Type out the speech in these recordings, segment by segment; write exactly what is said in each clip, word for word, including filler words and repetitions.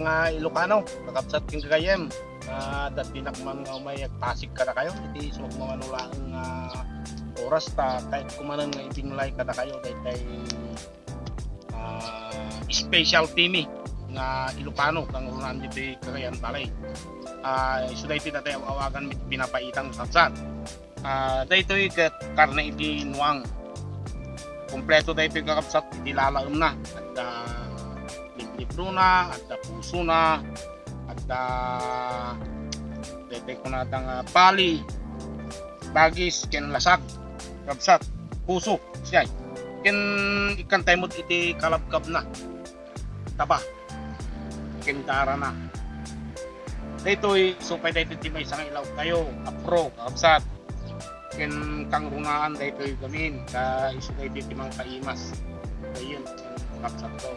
nga Ilocano, kakabsat ken gagayyem. Ah, adda ti nakman nga umay agpasig kadakayo iti sumagmamano laeng nga oras ta kayatko manen nga ibinglay kadakayo daytay, ah, specialty mi nga Ilocano, kangrunaan ditoy Cagayan Valley. Ah, isu daytoy daytay aw-awagan mi pinapaitan, kakabsat. Ah, daytoy ket karne iti nuang. Kompleto daytoy, kakabsat, iti lalaemna. Adda liblibrona, adda pusona, adda daytoy kunada nga pali, bagis, ken lasag, kakabsat, puso, siya. Ken ikkantay met iti kalabkabna. Taba. Ken darana. Daytoy, isu pay daytoy ti maysa nga ilawtayo, apro, kakabsat. Ken kangrunaan daytoy gamin, ta isu daytoy ti mangpaimas. Daytoy, kakabsat ko.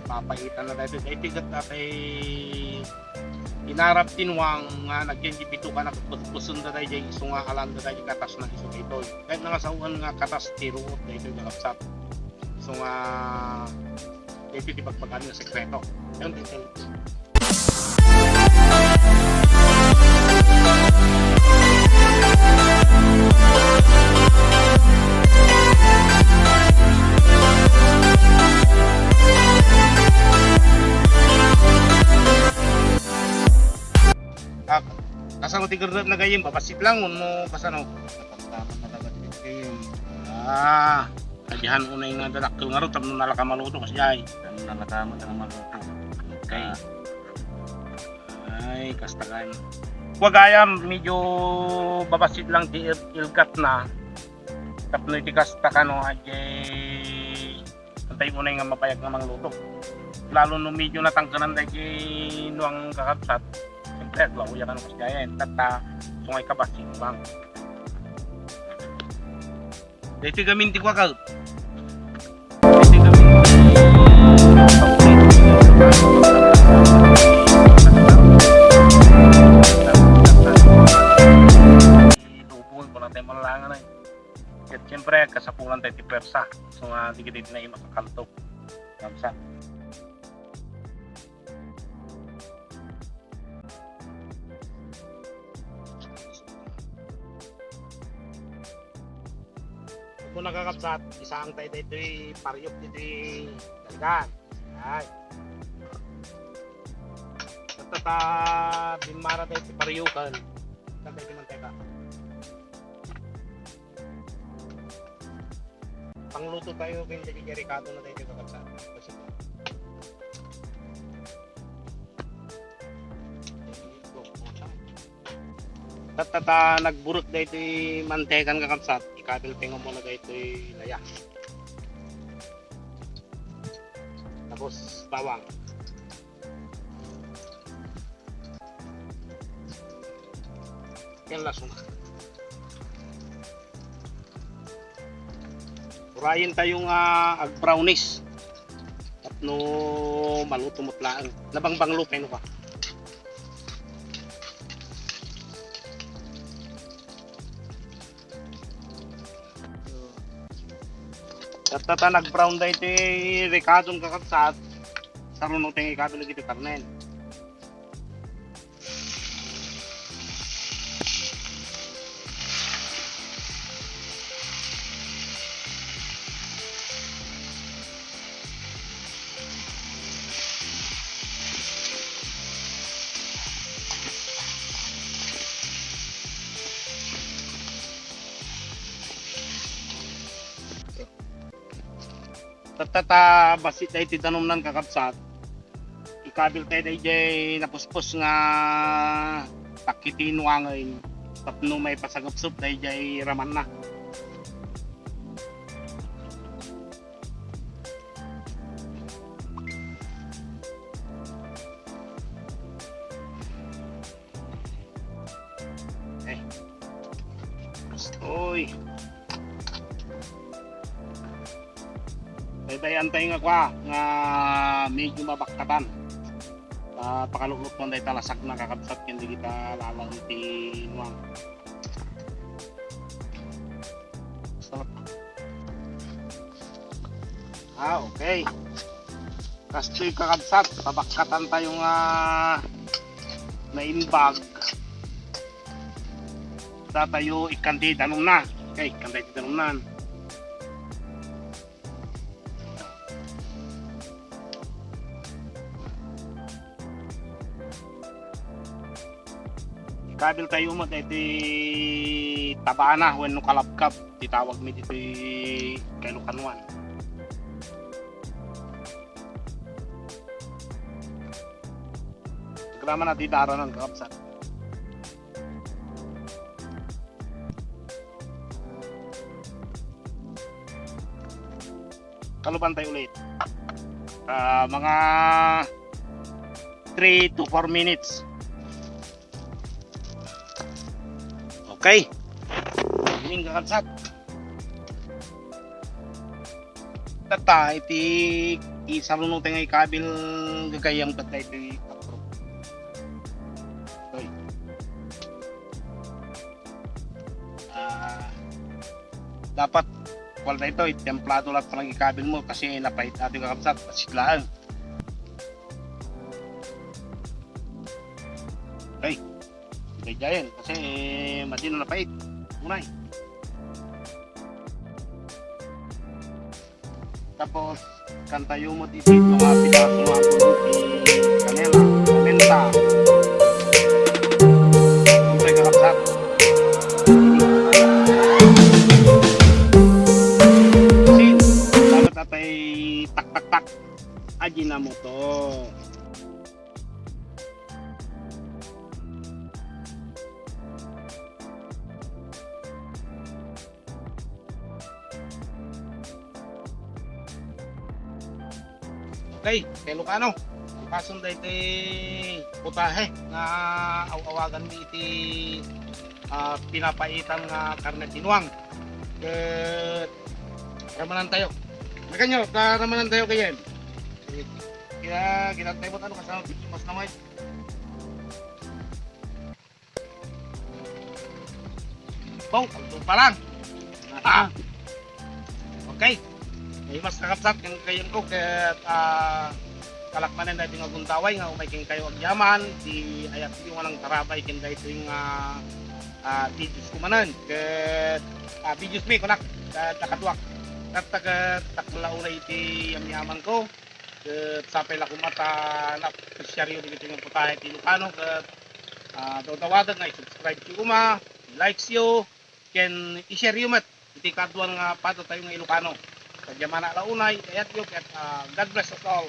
Papaitanna daytoy. Daytoy ket daytoy inarap ti nuang nga nagyan ti bituka na kuskusen da daytoy isu nga alanda daytoy katasna isu daytoy. Ket nangasawen nga katas ti ruot daytoy, kakabsat. Isu nga Iti ti pagpagani nga sekreto. Yan, yan, yan. Ah, kasano ti gerdep na gayem? Babassit lang, no, kasano? Napagtaman na talaga ti gayem. Ah. Adian unay nga dadakkel ngarud tapno nalaka maluto, kasdiay. Tapno nalaka, nalaka maluto. Okay. Ah. Ay, kasta kan. Kua gayam, medyo babassit lang ti il-, ilgatna. Tapno iti kasta kano, ay, antay unay nga mabayag nga mangluto. Lalo no medyo natangkenan daydi nuang, kakabsat. Siyempre, aglaoya kano, kasdiay. Tatta, sungay kabassit lang. Daytoy gamin ti kuakak. Daytoy gamin ti lubong, kunatay malangan ay. Ket siyempre, kasapulan tayo ti puwersa. So nga, di kita na imasakanto. Kamsa. Kung nakakabsat, isaang tayo dito'y paryok dito'y daligan. Ay. At tata, bimmara tayo ti paryokan. Saan tayo manteka? Pangluto tayo, kaya dyan yung rekado na tayo, kakabsat. Kasi Tatta, ta nagburek daytoy mantekan, kakabsat, ikabil tayo muna daytoy laya. Tapos bawang. Yan, laso na. Urayen tayo nga ag-brownish. Tapno maluto met laeng. Nabangbanglo pay no ka. Tatta, ta nag-brown daytoy rekadon, kakabsat. Saruno tayo ikabil dagiti karnen. Tatta, ta bassit daytoy danumnan, kakabsat. Ikabil tayo dayjay napuspos nga pakiti nuangen tapno maipasagupsup dayjay ramanna. Eh. Oy. Daydayan tayo nga kua, nga medyo mabakkatan. Ah, pakaluklutuan tayo ta lasagna, kakabsat, ken dagita lalaen ti nuang. Ah, okay. Kastoy, kakabsat, pabakkatan tayo nga naimbag. Datayo ikkan ti danumna. Okay, ikkan tayo ti danumnan. Ikabil tayo met iti tabana wenno kalabkab ti tawag mi ditoy Ilocanoan. Agraman a di daranan, kakabsat. Kaluban tayo ulit. Ah, mga three to four minutes. Okay. Ining kakabsat. Tatta, iti isaruno tayo nga ikabil gagayyem tatta iti apro. Okay. Ah, dapat, kuwan tayo ito, itemplado la't panagikabil mo kasi napait ato kakabsat, pasiglaan. Okay. Daydiayen, kasi madi na napait. Unay. Tapos, ikkan tayo met iti mga piraso nga puno ti kanela, paminta. Siyempre, kakabsat. Asin, dapat atay taktaktak. Ajinomoto. Okay, Ilocano. Bukason daytoy putahe nga aw-awagan mi iti, ah, pinapaitan nga karne tinuang. Ket ramanan tayo. Makanyo, ta ramanan tayo kayen. Kaya, ginantay mo ano, kasama mas namay. Bong, kaldo pa lang. Ah. Okay. Ay, mas kakabsat, ken kayon ko, ket, ah, kalakmanen daytoy nga gundaway nga umay ken kayo agyaman, ti ayat ti nga nangtarabay ken daytoy nga, ah, videos ko manen. Ket, ah, videos mi, kunak, ket nakaduak. Ket, ket, takla unay iti yamyaman ko. Ket sapay la koma ta naapresiaryo dagiti nga putahe ti Ilocano, ket, ah, dawdawadek nga i-subscribe yo koma, i-likes yo, ken i-share yo met iti kaaduan nga padatayo nga Ilocano. Pagyamanak la unay, kayatyo, ket, ah, God bless us all.